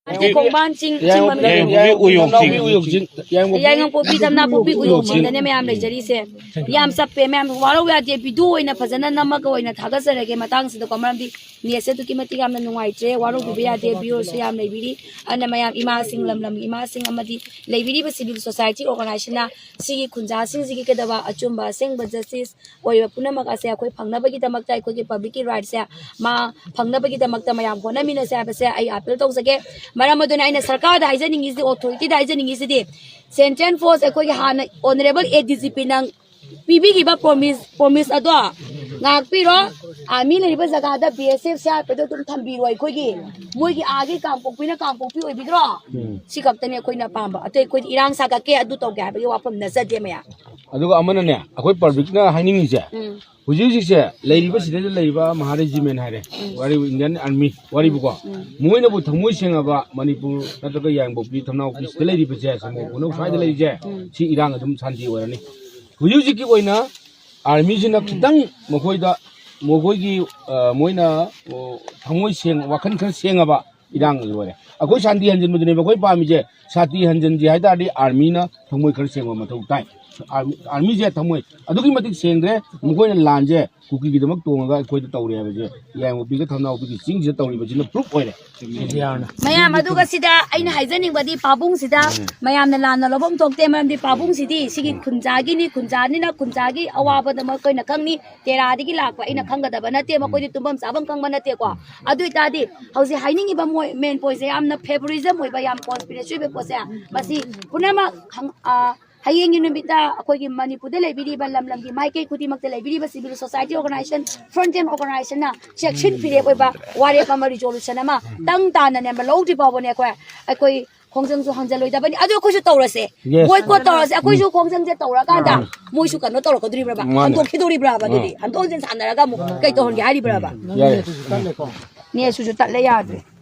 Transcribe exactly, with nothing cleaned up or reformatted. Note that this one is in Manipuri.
ꯈꯣꯡꯕꯥꯟ ꯆꯤꯡ, ꯆꯤꯡ ꯃꯃꯤꯡ ꯌꯥꯏꯉꯪꯄꯣꯛꯄꯤ ꯎꯌꯣꯡ ꯆꯤꯡ꯫ ꯌꯥꯏꯉꯪꯄꯣꯛꯄꯤ ꯊꯝꯅꯥ ꯄꯣꯛꯄꯤ ꯎꯌꯣꯡ ꯆꯤꯡꯗꯅꯦ ꯃꯌꯥꯝ ꯂꯩꯖꯔꯤꯁꯦ꯫ ꯌꯥꯝ ꯆꯞꯄꯦ ꯃꯌꯥꯝ꯫ ꯋꯥꯔꯧ ꯌꯥꯗꯦ, ꯚꯤꯗꯤꯑꯣ ꯑꯣꯏꯅ ꯐꯖꯅ ꯅꯝꯃꯒ ꯑꯣꯏꯅ ꯊꯥꯒꯠꯆꯔꯒꯦ ꯃꯇꯥꯡꯁꯤꯗꯀꯣ꯫ ꯃꯔꯝꯗꯤ ꯅꯦꯠꯁꯦ ꯑꯗꯨꯛꯀꯤ ꯃꯇꯤꯛ ꯌꯥꯝꯅ ꯅꯨꯡꯉꯥꯏꯇ꯭ꯔꯦ꯫ ꯋꯥꯔꯧꯕꯤꯕ ꯌꯥꯗꯦ, ꯚ꯭ꯌꯨꯑꯔꯁꯨ ꯌꯥꯝ ꯂꯩꯕꯤꯔꯤ꯫ ꯑꯗꯨꯅ ꯃꯌꯥꯝ ꯏꯃꯥꯁꯤꯡ, ꯂꯝ ꯂꯝꯒꯤ ꯏꯃꯥꯁꯤꯡ ꯑꯃꯗꯤ ꯂꯩꯕꯤꯔꯤꯕ civil society organizationꯅ ꯁꯤꯒꯤ ꯈꯨꯟꯖꯥꯁꯤꯡꯁꯤꯒꯤ ꯀꯩꯗꯧꯕ ꯑꯆꯨꯝꯕ ꯑꯁꯦꯡꯕ justice ꯑꯣꯏꯕ ꯄꯨꯝꯅꯃꯛ ꯑꯁꯦ ꯑꯩꯈꯣꯏ ꯐꯪꯅꯕꯒꯤꯗꯃꯛꯇ, ꯑꯩꯈꯣꯏꯒꯤ publicꯀꯤ rightꯁꯦ ꯃꯥ ꯐꯪꯅꯕꯒꯤꯗꯃꯛꯇ ꯃꯌꯥꯝ ꯍꯣꯠꯅꯃꯤꯟꯅꯁꯦ ꯍꯥꯏꯕꯁꯦ ꯑꯩ appeal ꯇꯧꯖꯒꯦ꯫ ꯃꯔꯝ ꯑꯗꯨꯅ ꯑꯩꯅ ꯁꯔꯀꯥꯔꯗ ꯍꯥꯏꯖꯅꯤꯡꯉꯤꯁꯤꯗꯤ, authorityꯗ ꯍꯥꯏꯖꯅꯤꯡꯉꯤꯁꯤꯗꯤ, central force ꯑꯩꯈꯣꯏꯒꯤ ꯍꯥꯟꯅ honourable ADGPꯅ ꯄꯤꯕꯤꯈꯤꯕ promise, promise ꯑꯗꯣ ꯉꯥꯛꯄꯤꯔꯣ꯫ ꯑꯥꯔꯃꯤ ꯂꯩꯔꯤꯕ ꯖꯒꯥꯗ BSF, CRPFꯇꯣ ꯑꯗꯨꯝ ꯊꯝꯕꯤꯔꯣ꯫ ꯑꯩꯈꯣꯏꯒꯤ, ꯃꯣꯏꯒꯤ ꯑꯥꯒꯤ ꯀꯥꯡꯄꯣꯛꯄꯤꯅ ꯀꯥꯡꯄꯣꯛꯄꯤ ꯑꯣꯏꯕꯤꯗ꯭ꯔꯣ? ꯁꯤ ꯈꯛꯇꯅꯤ ꯑꯩꯈꯣꯏꯅ ꯄꯥꯝꯕ꯫ ꯑꯇꯩ ꯑꯩꯈꯣꯏꯗꯤ ꯏꯔꯥꯡ ꯁꯥꯒꯠꯀꯦ, ꯑꯗꯨ ꯇꯧꯒꯦ ꯍꯥꯏꯕꯒꯤ ꯋꯥꯐꯝ ꯅꯠꯆꯗꯦ ꯃꯌꯥꯝ꯫ ꯑꯗꯨꯒ ꯑꯃꯅꯅꯦ, ꯑꯩꯈꯣꯏ publicꯅ ꯍꯥꯏꯅꯤꯡꯉꯤꯁꯦ, ꯎꯝ꯫ ꯍꯧꯖꯤꯛ ꯍꯧꯖꯤꯛꯁꯦ ꯂꯩꯔꯤꯕ ꯁꯤꯗꯩꯗ ꯂꯩꯔꯤꯕ ꯃꯍꯥ regiment ꯍꯥꯏꯔꯦ, ꯎꯝ꯫ ꯋꯥꯔꯤꯕꯨ Indian Army ꯋꯥꯔꯤꯕꯨꯀꯣ, ꯎꯝ꯫ ꯃꯣꯏꯅꯕꯨ ꯊꯃꯣꯏ ꯁꯦꯡꯉꯕ ꯃꯅꯤꯄꯨꯔ ꯅꯠꯇ꯭ꯔꯒ ꯌꯥꯏꯉꯪꯄꯣꯛꯄꯤ, ꯊꯝꯅꯥꯄꯣꯛꯄꯤ ꯁꯤꯗ ꯂꯩꯔꯤꯕꯁꯦ, ꯁꯃꯨ ꯄꯨꯝꯅꯃꯛ ꯁ꯭ꯋꯥꯏꯗ ꯂꯩꯔꯤꯁꯦ, ꯎꯝ꯫ ꯁꯤ ꯏꯔꯥꯡ ꯑꯗꯨꯝ ꯁꯥꯟꯇꯤ ꯑꯣꯏꯔꯅꯤ꯫ ꯍꯧꯖꯤꯛ ꯍꯧꯖꯤꯛꯀꯤ ꯑꯣꯏꯅ ꯑꯥꯔꯃꯤꯁꯤꯅ ꯈꯤꯇꯪ ꯃꯈꯣꯏꯗ, ꯃꯈꯣꯏꯒꯤ, ꯑ, ꯃꯣꯏꯅ, ꯑꯣ, ꯊꯃꯣꯏ ꯁꯦꯡ-, ꯋꯥꯈꯜ ꯈꯔ ꯁꯦꯡꯉꯕ ꯏꯔꯥꯡ ꯂꯣꯏꯔꯦ꯫ ꯑꯩꯈꯣꯏ ꯁꯥꯟꯇꯤ ꯍꯟꯖꯤꯟꯕꯗꯨꯅꯦꯕ ꯑꯩꯈꯣꯏ ꯄꯥꯝꯃꯤꯁꯦ꯫ ꯁꯥꯟꯇꯤ ꯍꯟꯖꯤꯟꯁꯦ ꯍꯥꯏ ꯇꯥꯔꯗꯤ ꯑꯥꯔꯃꯤꯅ ꯊꯃꯣꯏ ꯈꯔ ꯁꯦꯡꯕ ꯃꯊꯧ ꯇꯥꯏ꯫ ꯑꯥꯔꯃꯤ, ꯑꯥꯔꯃꯤꯁꯦ ꯊꯃꯣꯏ ꯑꯗꯨꯛꯀꯤ ꯃꯇꯤꯛ ꯁꯦꯡꯗ꯭ꯔꯦ꯫ ꯃꯈꯣꯏꯅ ꯂꯥꯟꯁꯦ ꯀꯨꯀꯤꯒꯤꯗꯃꯛ ꯇꯣꯡꯉꯒ ꯑꯩꯈꯣꯏꯗ ꯇꯧꯔꯦ ꯍꯥꯏꯕꯁꯦ ꯌꯥꯏꯉꯪꯄꯣꯛꯄꯤꯒ ꯊꯝꯅꯥꯄꯣꯛꯄꯤꯒꯤ ꯆꯤꯡꯁꯤꯗ ꯇꯧꯔꯤꯕꯁꯤꯅ proof ꯑꯣꯏꯔꯦ꯫ ꯃꯌꯥꯝ, ꯑꯗꯨꯒ ꯁꯤꯗ ꯑꯩꯅ ꯍꯥꯏꯖꯅꯤꯡꯕꯗꯤ ꯄꯥꯕꯨꯡꯁꯤꯗ ꯃꯌꯥꯝꯅ ꯂꯥꯟꯅ ꯂꯧꯐꯝ ꯊꯣꯛꯇꯦ, ꯃꯔꯝꯗꯤ ꯄꯥꯕꯨꯡꯁꯤꯗꯤ ꯁꯤꯒꯤ ꯈꯨꯟꯖꯥꯒꯤꯅꯤ, ꯈꯨꯟꯖꯥꯅꯤꯅ ꯈꯨꯟꯖꯥꯒꯤ ꯑꯋꯥꯕꯗꯃꯛ ꯑꯩꯈꯣꯏꯅ ꯈꯪꯅꯤ꯫ ꯇꯦꯔꯥꯗꯒꯤ ꯂꯥꯛꯄ ꯑꯩꯅ ꯈꯪꯒꯗꯕ ꯅꯠꯇꯦ, ꯃꯈꯣꯏꯗꯤ ꯇꯨꯝꯐꯝ ꯆꯥꯐꯝ ꯈꯪꯕ ꯅꯠꯇꯦꯀꯣ꯫ ꯑꯗꯨ ꯑꯣꯏꯇꯥꯔꯗꯤ ꯍꯧꯖꯤꯛ ꯍꯥꯏꯅꯤꯡꯉꯤꯕ ꯃꯣꯏ main pointꯁꯦ ꯌꯥꯝꯅ favouritism ꯑꯣꯏꯕ, ꯌꯥꯝ conspiracy ꯑꯣꯏꯕ ꯄꯣꯠꯁꯦ, ꯃꯁꯤ ꯄꯨꯝꯅꯃꯛ ꯈꯪ-, ꯑ, ꯍꯌꯦꯡꯒꯤ ꯅꯨꯃꯤꯠꯇ ꯑꯩꯈꯣꯏꯒꯤ ꯃꯅꯤꯄꯨꯔꯗ ꯂꯩꯕꯤꯔꯤꯕ ꯂꯝ ꯂꯝꯒꯤ ꯃꯥꯏꯀꯩ ꯈꯨꯗꯤꯡꯃꯛꯇ ꯂꯩꯕꯤꯔꯤꯕ civil society organisation, frontline organisationꯅ ꯆꯦꯛꯁꯤꯟ ꯐꯤꯔꯦꯞ ꯑꯣꯏꯕ ꯋꯥꯔꯦꯞ ꯑꯃ, resolution ꯑꯃ ꯇꯪ ꯇꯥꯅꯅꯦ ꯂꯧꯗ꯭ꯔꯤ ꯐꯥꯎꯕꯅꯦ ꯑꯩꯈꯣꯏ, ꯑꯩꯈꯣꯏ ꯈꯣꯡꯖꯪꯁꯨ ꯍꯥꯡꯖꯜꯂꯣꯏꯗꯕꯅꯤ꯫ ꯑꯗꯨ ꯑꯩꯈꯣꯏꯁꯨ ꯇꯧꯔꯁꯦ, yes, boycott ꯇꯧꯔꯁꯦ꯫ ꯑꯩꯈꯣꯏꯁꯨ ꯈꯣꯡꯖꯪꯁꯦ ꯇꯧꯔꯀꯥꯟꯗ ꯃꯣꯏꯁꯨ ꯀꯩꯅꯣ ꯇꯧꯔꯛꯀꯗꯣꯔꯤꯕ꯭ꯔꯕ? ꯃꯥꯅꯦ꯫ ꯍꯟꯗꯣꯛꯈꯤꯗꯣꯔꯤꯕ꯭ꯔꯕ? ꯑꯗꯨꯗꯤ ꯍꯟꯗꯣꯛ ꯍꯟꯖꯤꯟ ꯁꯥꯟꯅꯔꯒ ꯑꯃꯨꯛ ꯀꯩ ꯇꯧꯍꯟꯒꯦ ꯍꯥꯏꯔꯤꯕ꯭ꯔꯕ? ꯌꯥꯏ꯫ ꯅꯦꯠꯁꯨ ꯇꯠꯂꯦ, ꯌꯥꯗ꯭ꯔꯦ꯫